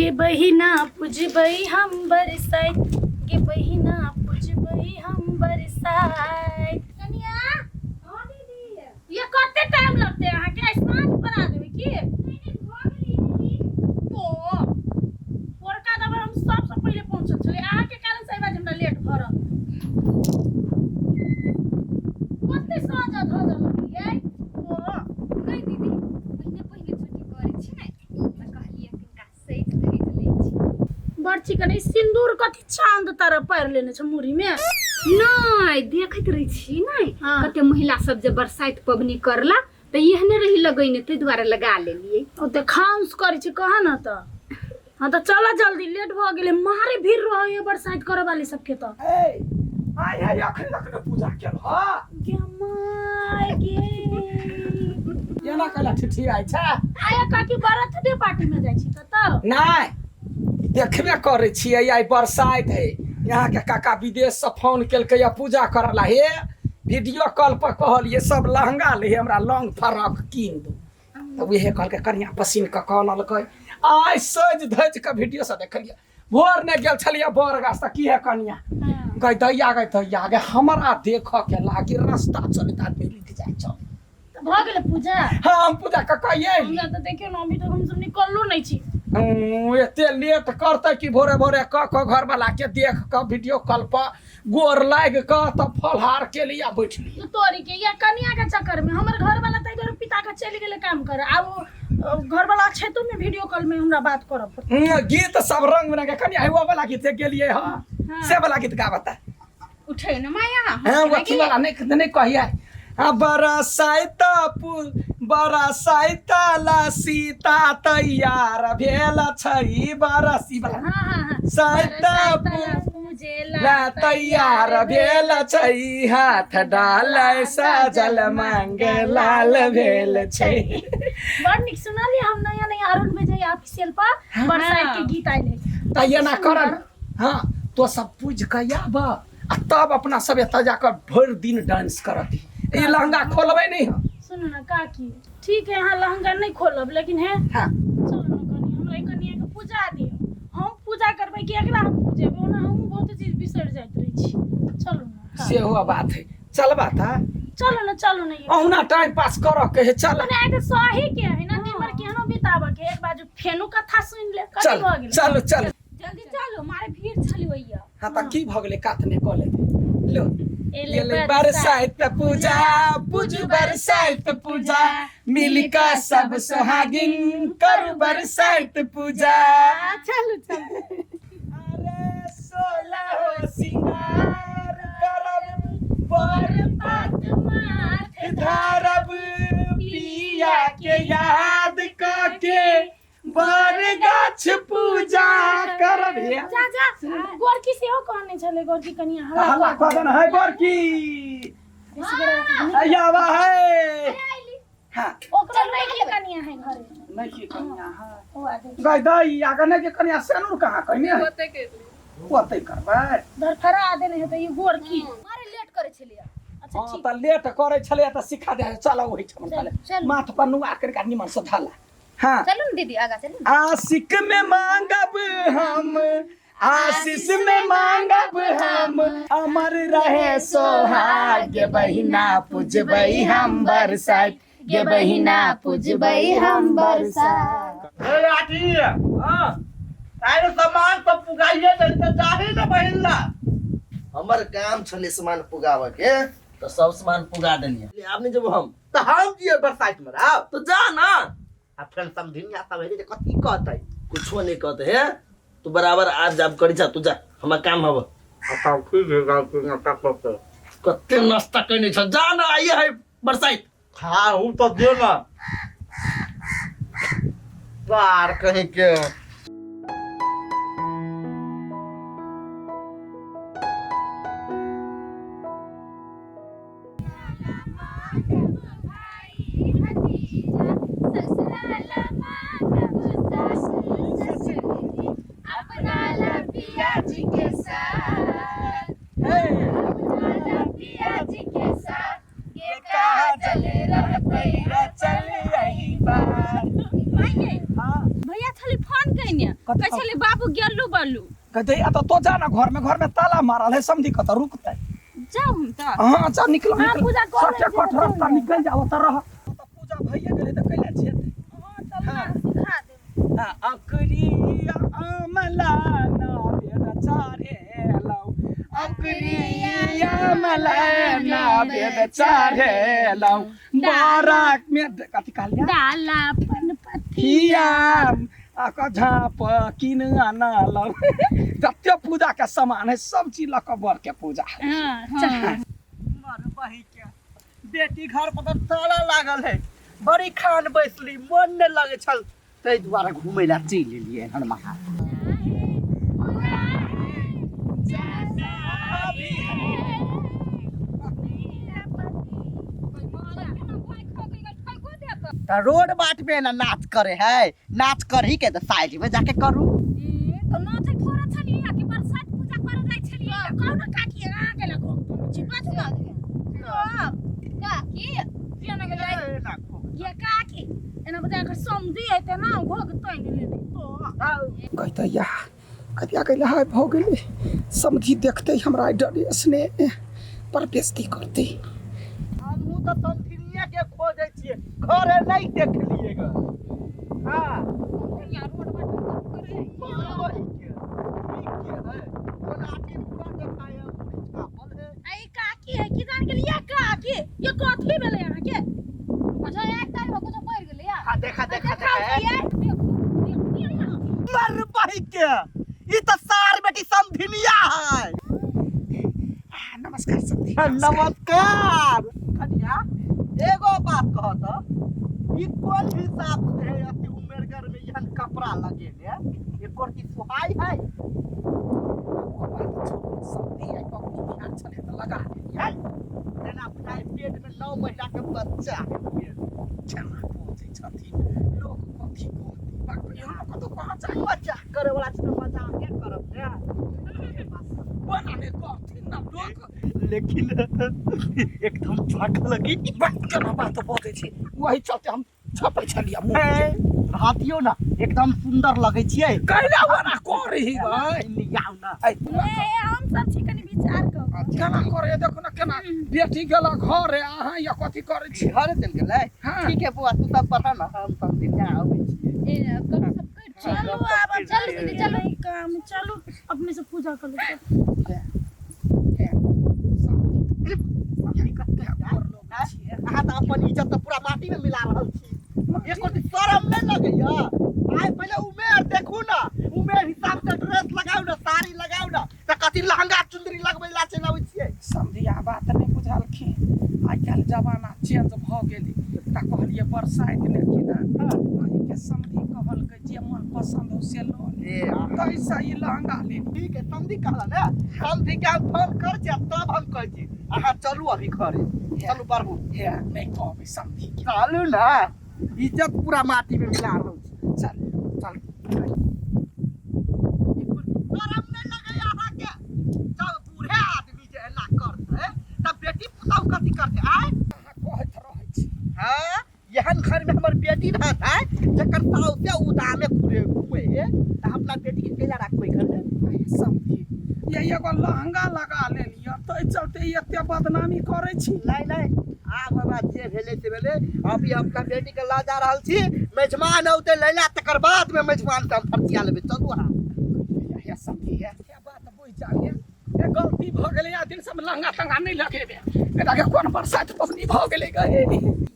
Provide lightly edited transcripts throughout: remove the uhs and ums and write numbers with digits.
गे बहिना पुजबै हम बरसाइत, गे बहिना पुजबै हम बरसाइत। कनिया, हाँ दीदी। ये कते टाइम लगतै अहाँके? आइ साँझ पड़ा देबै की? नहीं नहीं, भऽ गेलै दीदी। तो पोरका दबर हम सबसँ पहिले पहुँचल छलियै, अहाँके कारण से एहि बार हमरा लेट भऽ रहल। कते साँझ धऽ लगलियै ओ? नहीं दीदी, पहिने पहिने छुट्टी करै छी ने, तऽ कहलियै कनिका सजि धजि लै छी। बड़ चिकन ई सिन्दूर कथी चांद तारा पारि लेने छै मुड़ी में? नहि, देखैत रहै छी ने। हाँ। कते महिला सब जे बरसाइत पबनी करला तऽ एहने रही लगैने, ताहि दुआरे लगा लेलियै। ओते खाउंस करै छै कहा ने तऽ। हाँ तऽ चल जल्दी, लेट भऽ गेलै। मारे भीड़ रहै है बरसाइत करे वाली सबके तऽ। ए आइ है, अखन तक ने पूजा केल ह? गे my गे। एना कैला ठिठियाइ छै? आया काकी, बर्थडे पार्टी में जाइ छी कतौ? नहि, देखबे करै छियै, आइ बरसाइत है। यहाँके काका विदेश से फोन केलकै या पूजा करऽ ला। हे, वीडियो कॉल पर कहलियै, सब लहंगा ले, हमरा लॉन्ग फ्रॉक कीन दू। तऽ उहे कहलकै, कनिया पसीन कऽ कऽ अनलकै। आइ सजि धजि कऽ वीडियो से देखलियै। भोर ने गेल छलियै बर गाछ तऽ की है कनिया गै दैया, गै दैया गे, हमरा देखऽ के लागी रास्ता चलैत आदमी रुकि जाइ छल। तऽ भऽ गेलै पूजा? हाँ, हम पूजा कऽ कऽ अयली। हमरा तऽ देखियौ ने, अभी तक हमसब निकललो नहि छी। एते लेट करतै कि? भोरे भोरे कऽ कऽ घरवला के देख कऽ वीडियो कॉल पर गोर लागि कऽ तब फलहार केली आ बैठली। तो तोरी के या कनिया के चक्कर में हमर घर वाला ताहि दुआरे पिता के चलि गेलै काम करे। आब ओ घर वाला छै तो में वीडियो कॉल में हमरा बात करऽ पड़तै। गीत सब रंग बिरंग के कनिया हुआ वाला गीत से गेलियै हँ, से वाला गीत गाबता। उठे ने माया। हाँ, वो अथी वाला नहीं नहीं कहिया। हाँ, बरसाइत पुल बरसाइत ला सीता तैयार भेल छै बरसी वाला। हाँ हाँ हाँ। साइत पूजेला ला तैयार भेल छै, हाथ डालै सजल मांग लाल भेल छै। बड़ नीक सुनलियै हम। नया नया अरुण विजय ऑफिशियल पर बरसाइत के गीत आयल है। तऽ एना कर, हाँ, तो सब पूज कऽ आब आ तब अपना सब एतऽ जाकऽ भरि दिन डांस करत। ई लहंगा खोलबै नहीं हम। सुनू ना काकी, ठीक है, अहाँ लहंगा नहीं खोलब, लेकिन है। हाँ। चलू ना कनी, हमरा ई कनिया के पूजा दियौ। हम पूजा करबै कि एकरा हम पूजेबै? ओना हमहूँ बहुत चीज बिसरि जाइत रहै छी। चलू ना काकी। सेहो बात है, चलबा तऽ। चलू ना, चलू ना ये। अहुना टाइम पास करऽ के है, चल। मने आइ तऽ सही के है ना, दिन भर केहनो बिताबऽ के है, एक बाजू फेनो कथा सुनि ले, कथी चल। भऽ गेलै? चल चल। जल्दी चलू, मारे भीड़ छली होइया। हाँ, तऽ की भऽ गेलै? कात नहि कऽ लेतै, लो। एलै। एलै बरसाइत पूजा पूजू, बरसाइत पूजा मिलका सब सोहागिन करू बरसाइत पूजा। चलू चलू। अरे 16 सिंगार करब, बर पात माथ धारब, पिया के याद कके बर गाछ पूजा करब हे। जा जा, गोरकी सेहो कहने छलै, गोरकी कनिया हल्ला हल्ला कऽ देना है। गोरकी आवा है। हाँ। ओकरो नहीं के कनिया है घरे? नहीं की कनिया है। ओ आदे। गई दई आगे नहीं के कनिया, सेनुर कहाँ कहने है? ओते करबै। धरफड़ा आदे नहीं हेतै ई गोरकी। मारे लेट करै छलियै। अच्छा। हाँ। ठीक। तऽ लेट करै छलै तऽ सिखा दे। चल ओहिठाम चल। माथ पर नुआ करिके निमन से धला। हाँ। चलू ने दीदी, आगा चलू ने। आशिक में मांगब हम, आशीष में मांगब हम, अमर रहे सोहाग, बहिना पुजबै हम बरसाइत, गे बहिना पुजबै हम बरसाइत। ए राठी। हाँ। आइ सामान सब पुगाइए दे तऽ जाही ने बहिन ला। हमर काम छलै सामान पुगाबऽ के, तऽ सब सामान पुगा देलियै। आब नहि जेबो हम। तऽ हम जियै बरसाइत में आब? तो जा ना। आ फेर समधिनिया सब हेतै तऽ कथी कहतै? कुछो नहीं कहते हे, तू बराबर आब जाब करी जा। तू जा, हमरा काम हब। अच्छा ठीक है, गाँव के नाश्ता करते। कते नाश्ता कैने छ, जा ना, आइए है बरसाइत। खा हूँ तो दे ना बार कहीं के। भैया छली फोन कइने। कथी? कहै छलै बाबू गेलू बलू। कहते या तो तो जा ना घर में, घर में ताला मारल है, समझी कत रुकते। जाउ हम तऽ। हाँ जा निकलो हाँ, निकलो। पूजा कर सटे लै छी कट तऽ रास्ता चलि निकल जाओ त रह। तो पूजा भइए गेलै त कैला जेतै। हाँ चलू ना, सिखा देब। आ अकरिया अमला ना बेद चारेलौ, अकरिया अमला ना बेद चारेलौ, बाराक में कथी कहलियै? डाला पन पथिया। हिया आ क झाँप किन आनलौ। जते पूजा के सामान है सब चीज लऽ कऽ बर के पूजा है। हाँ चल। मर बही के बेटी घर पर तऽ ताला लागल है, बड़ी खान बैसली मन नहि लगै छल, ताहि दुआरे घुमै लए चलि एलियै हन महा। तऽ रोड बाट में ना नाच करे है, नाच करही के तऽ साइड में जाके करू। ए तऽ नाचै थोड़ा छलियै कि बरसात पूजा करे जाइ छलियै? कहू ना काकी, अहाँ के लगो छी बाजू ना। काकी केना के जाइ ये काकी, एना बता कर समझी हेतै ना घोग तैन लेने तो। कहते या कतिया कैला हाय भऽ गेलै, समझी देखते हमरा ड्रेस ने पर बेइज्जती करते। हमहूँ तऽ समधिनिया के खोजै छियै, घरे नहि देखलियै ग। हाँ रोड बाट करे। वही के ई के है कोनाटी पूरा देखाय है, पूरी छापल है। आई काकी है की जान गेलियै काकी, ये कथी भेलै अहाँ के? कुछो एक टाइम में कुछो पड़ि गेलै या। हाँ देखा देखा देखाउ देखा। तऽ ये। देखू, देखू। मर बही के ई तऽ सार बेटी समधिनिया है। नमस्कार समधी। नमस्कार कनिया, एगो बात कह तऽ ई कोन हिसाब से है अति उमेरगर में एहन कपड़ा लगेने, एकर की सुहाय है? ओ बात छोड़ू समधी, आइ पबनी तिहार छलै तऽ लगा लेलियै। जेना बुझाइ पेट में 9 महीना के बच्चा है पेट। केना बजै छथिन लोक, कथी कहतै? बाप रे, एहनो कतौ कहाँ जाइ? मजाक करे वाला छै तऽ मजाके करब ने। बना नहि कहथिन ना लोक। लेकिन एकदम झक लगी। बात केना बात बजै छै, वही चलते हम छपै छलियै मुँह। हे, रहतियौ ना एकदम सुंदर लगै छियै। कैला बना करही गै? आउ ना। आइ ए हम सब छी कनि विचार कऽ। केना करे देखू ना, केना बेटी गेल घरे, अहाँ या कथी करै छी? घरे चलि गेलै। हाँ। ठीक है बौआ, तू सब पढ़ ना, हम सब दिन आबै छियै। ए गप सब कर। चलू आब। चलू दीदी, चलू। नहीं काम, चलू अपने से पूजा कर लो। अहाँ तऽ अपन इज्जत तऽ पूरा माटी में मिला रहल छी, एको दिन शरम नहि लगैया? आइ पहिले उमेर देखू ना, उमेर हिसाब से ड्रेस लगाउ ना, साड़ी लगाउ ना, तऽ कथी लहंगा चुंदरी लगबै ला चलि अबै छियै? समधिया बात नहि बुझलखिन, आइ काल्हि जमाना चेंज भऽ गेलै तऽ कहलियै बरसाइत ने कि ना अहीँके समधि कहलकै जे मन पसन्द हो से लऽ ले, ए अहाँ ताहिसँ ई लहंगा ले। ठीक है, समधी कहला ने, समधी के हम फोन कर छी आ तब हम कहै छी। अहाँ चलू अभी घरे चलू, बढ़ू। हे नहि कहबै समधि के। चलू ना, इज्जत पूरा माटी में मिला रहल छी। चल चल। शरम नहि लगैया अहाँके? जब बूढ़े आदमी जे एना करतै तब बेटी पुतहु कथी करतै आय? अहाँ कहैत रहै छी। हाँ, एहन घर में हमर बेटी रहत है जकर साउसे उदामे घुरे घुमे है, तऽ अपना बेटी के कैला राखबै घर में? समधि, ये एगो लहंगा लगा लेलियै ताहि चलते एते बदनामी करै छी। नहीं नहीं, आब हमरा जे भेलै से भेलै। अभी हम अपना बेटी के लऽ जा रहल छी, मेजमान औतै लैला, तकर बाद में मेजमान से हम फरचिया लेबै। चलू अहाँ। हे समधि, हे हे बात बुझि जाउ, हे हे गलती भऽ गेलै, आ दिन सब लहंगा तंगा नहि लगेबै बेटा के। कोन बरसात पबनी भऽ गेलै गए?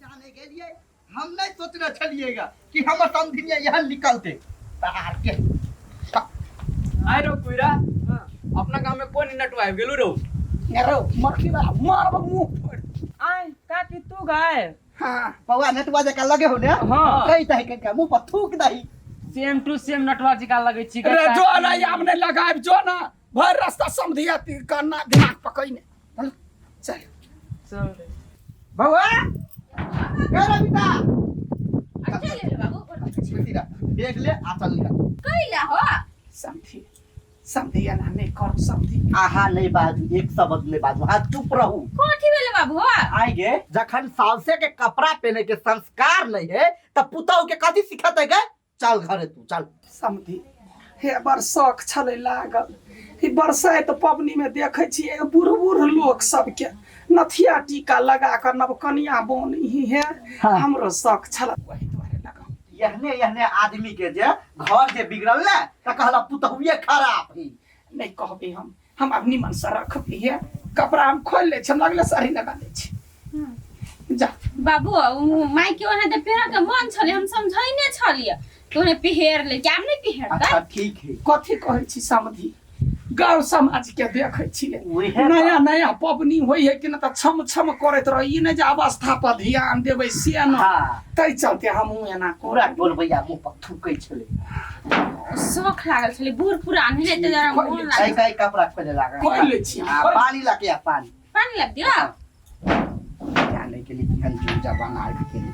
जाने गेलियै, हम नहीं सोचने छलिएगा कि हमर समधिनिया एहन निकलते तार के। आइ रौ कुइरा, अपना गांव में कोन नटुआ आबि गेलू रौ? रौ मरकी बला, मारब मुँह फोड़ि। आइ काकी तू गाय? हाँ। बौआ, नटुआ जकाँ लगे हो ने? हाँ। कहि दही कनिका मुँह पर थूक दही। सेम टू सेम नटुआ जकाँ लगै छी। रे जो ना, आब नहि लगायब, जो ना, भरि रास्ता समधिया कन्ना दिमाग पकैने। चल चल रे। बौआ ए रविता। चलि गेलै बाबू। बेटी बैग ले आ चल निकल। कैला हो? समधि, समधि, एना नहि करू समधि। आहा नहीं बाजू, एक शब्द नहीं बाजू, हाँ चुप रहू। कथी भेलै बाबू हो? आइ गे, जखन साउसे के कपड़ा पहने के संस्कार नहीं है तब पुतहु के कथी सिखेतै गे? चल घरे तू चल। समधि, हे बड़ शौक छलै लागल। ई बरसाइत पबनीमे देखै छियै बूढ़ बूढ़ लोक सबके नथिया टीका लगा कऽ नवकनिया बनी हे। हाँ। हमरो शौक छल, ओहि दुआरे लगाउ। एहने एहने आदमी के जे घर जे बिगड़ल ने तऽ कहला पुतहुए खराब है। नहि कहबै, हम आब निमन से रखबै। हे कपड़ा हम खोलि लै छी, हम लगले साड़ी लगा लै छी, जा। बाबू, उ माय के ओना तऽ पहिरऽ के मन छलै, हम समझैने छलियै कि ओने पहिर ले, आब नहि पहिरतै। अच्छा ठीक है। कथी कहै छी समधी, गाँव समाज के देखै छियै उहे नया नया पबनी होइ है कि न, तऽ छम छम करैत रहै, ई नहि जे अवस्था पर ध्यान देबै से न। हाँ। ताहि चलते हमहूँ एना पूरा करू। टोलबैया मुँह पर थूकै छलै। शौख लागल छलै, बूढ़ पुरान है तऽ जरा मोन कई लागल। कई कपड़ा खोले लागल। खोलि लै छी। आ पानी लके आ पानी। पानी लग दियौ। जाने के लिए केहन जूजा बना के लिए।